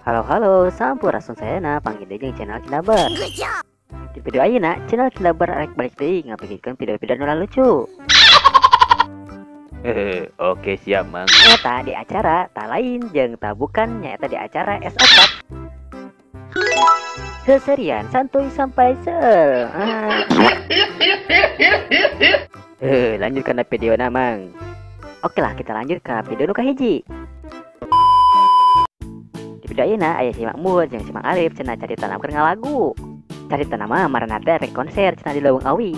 Halo halo, sampurasun sayana panggil deui jeung channel Kindabar. Di video ayeuna, channel Kindabar arek balik deui ngabagikeun video-video nu lucu. Oke siap mang. Eta di acara tak lain jeung tak bukan nyaeta di acara S4. Seserian santuy sampai sel. Lanjut kana video na mang. Oke lah, kita lanjut ke video nu kahiji. Di video ayeuna aya si Makmur jeung si Mang Arif cenah carita keur ngalagu. Carita mah marana teh rek konser cenah di Leuweung Awi.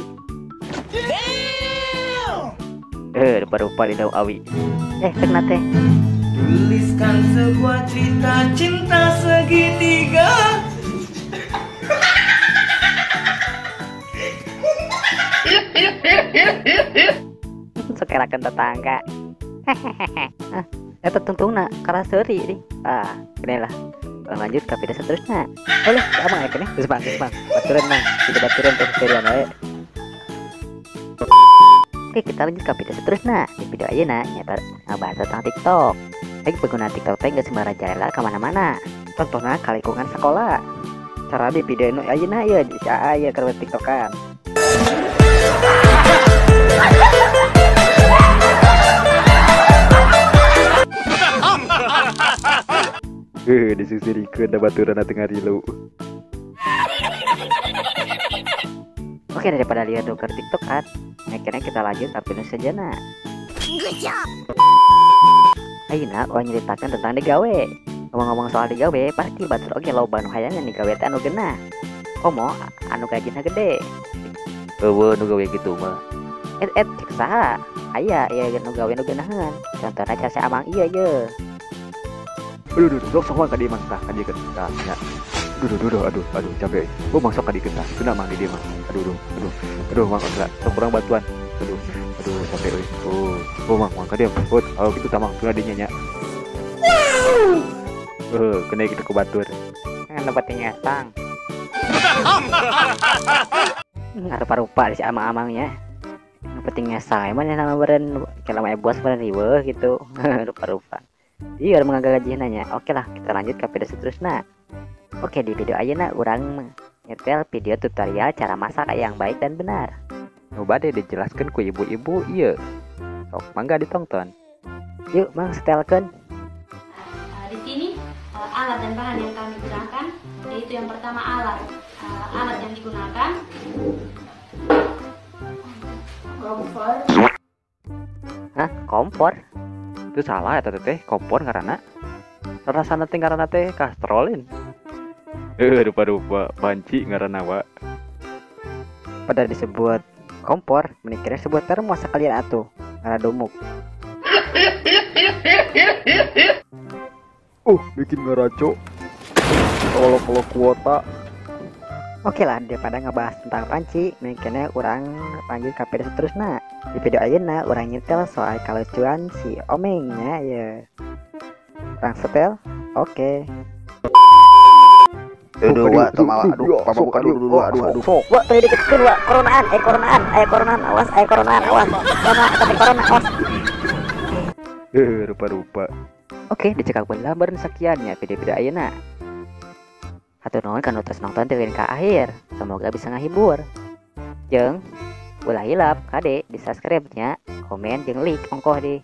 Rupa-rupa di Leuweung Awi. Cenah teh. Tuliskan sebuah cerita cinta segitiga. Sokerakeun tetangga. Hehehe. Eta tungtungna kalah seuri nih. Ah, kene lah. Lanjut ke video seterusnya. Oleh, abang aya keneh. Geus bang, geus bang. Baturan mah, kita baturan teh serian wae. Oke, kita lanjut ke video seterusnya. Di video ayeuna nyata ngabahas tentang TikTok. Baik pengguna TikTok teh geus merajalela ka mana-mana. Contohna ka lingkungan sekolah. Cara di video nu ayeuna ieu si AA ieu keur TikTokan. Disusirikeun da baturan teu ngarilu. Oke, daripada lihat nuker TikTokan, akhirnya kita lanjut tapi nu sejana. Ayeuna urang nyeritakeun tentang digawe. Ngomong-ngomong soal digawe, pasti batur oge loba nu hayangan digawe teh anu geunah. Komo anu gajina gede. Eueuh nu gawe kitu mah. Cek saha? Aya ieu nu gawe nu geunaheun. Contohna cara si Amang ieu ye. Aduh, aduh, sok sok ka dieu mah tah ka dieu tah nya. Aduh, aduh, aduh, aduh, capek. Oh, mang sok ka dieu tah. Geunah mang di dieu mah. Aduh, aduh, aduh. Aduh, mang sok kurang bantuan. Aduh, aduh, capek euy. Oh, oh mang, mang ka dieu. Oh, oh kitu tah mang, geunah dinya nya. Wow. Kena kitu ku batur. Anu penting ngesang. Rupa-rupa si amang-amangnya. Nu penting ngesang emang nama beren kalau mah bos beren riweuh gitu. Rupa-rupa. Iya, orang gaji nanya. Oke lah, kita lanjut ke video seterusnya. Oke, di video ayeuna urang nyetel video tutorial cara masak yang baik dan benar. Nu bade dijelaskeun ku ibu-ibu ieu. Sok mangga ditonton. Yuk, mang setelkeun. Di sini alat dan bahan yang kami gunakan yaitu yang pertama alat. Alat yang digunakan kompor. Hah, kompor? Itu salah ya teh, kompor ngaranna. Rasana teh ngaranna teh kastrolin. Rupa-rupa panci ngaranna wa. Pada disebut kompor, menikirnya sebut termos sekalian atuh, ngaradumuk. Bikin ngeraco. Kalau kuota. Oke lah, daripada ngebahas tentang panci, mungkinnya urang lanjut ke video seterusnya. Di video ayeuna urang nyetel soal kelucuan si Omengnya ya. Urang setel, oke. Aduh, wak, tomawa, aduh, aduh, aduh, aduh, aduh. Wak, tadi dikekeun wak, koronaan, koronaan, koronaan, awas, koronaan, awas. Corona, tapi corona, awas. Rupa-rupa. Oke, dicekak belah bareng sekiannya video-video ayeuna. Hatur nuhun kana tos nonton teuing ka akhir. Semoga bisa ngahibur. Jeung ulah hilap kade di subscribe nya, komen jeung like ongkoh di.